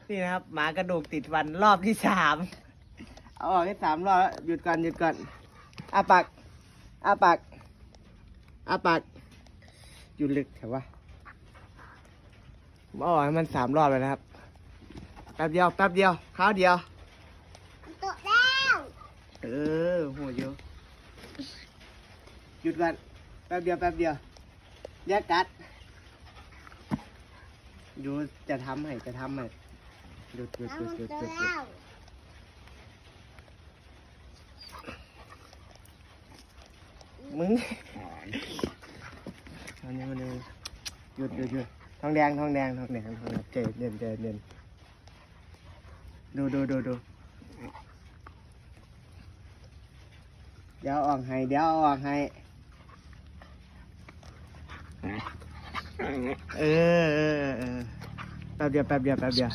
ນີ້ນະຄັບ ໝາກະດູກຕິດຟັນລອບທີສາມ ເອົາອອກໃຫ້ສາມລອບແລ້ວ. ຢຸດກ່ອນ ຢຸດກ່ອນ ອ້າປາກ ອ້າປາກ ອ້າປາກ ຢູ່ເລິກແທ້ວະ. ເອົາອອກໃຫ້ມັນສາມລອບແລ້ວນະຄັບ. ແປັບດຽວ ແປັບດຽວ ຄາວດຽວ ໂຕະແລ້ວ. ເອີ ຮູ້ຢູ່. ຢຸດກ່ອນ ແປັບດຽວ ແປັບດຽວ ຢ່າກັດ. ດູ ຈະທຳໃຫ້ ຈະທຳໃຫ້. ຢຸດ ຢຸດ ຢຸດ ຢຸດ ຢຸດ ຢຸດ. ມຶງ ອັນນີ້ມັນ ຢຸດ ຢຸດ ຢຸດ. ທອງແດງ ທອງແດງ ທອງແດງ ທອງແດງ. ໃຈເຢັນ ໃຈເຢັນ. ດູ ດູ ດູ ດູ. ດຽວເອົາອອກໃຫ້ ດຽວເອົາອອກໃຫ້. ເອີ ເອີ ເອີ ເອີ. ແປັບດຽວ ແປັບດຽວ ແປັບດຽວ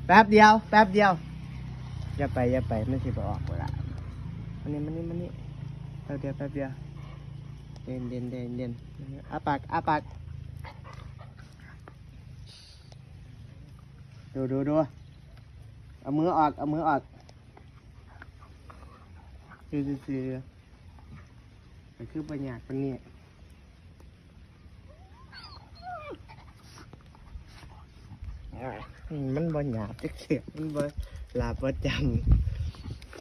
ແປັບດຽວ ແປັບດຽວ. ຢ່າໄປ ຢ່າໄປ ມັນຊິບໍ່ອອກເວລາ. ມານີ້ ມານີ້ ມານີ້. ແປັບດຽວ ແປັບດຽວ. ເຢັນ ເຢັນ ເຢັນ ເຢັນ. ອ້າປາກ ອ້າປາກ. ດູ ດູ ດູ. ເອົາມືອອກ ເອົາມືອອກ. ຢູ່ຊື່ໆ ມັນຄືບໍ່ຍາກປານນີ້. ອືມ ມັນບໍ່ຫຍາບຈັກເທື່ອ ມັນບໍ່ ລາບບໍ່ຈຳ.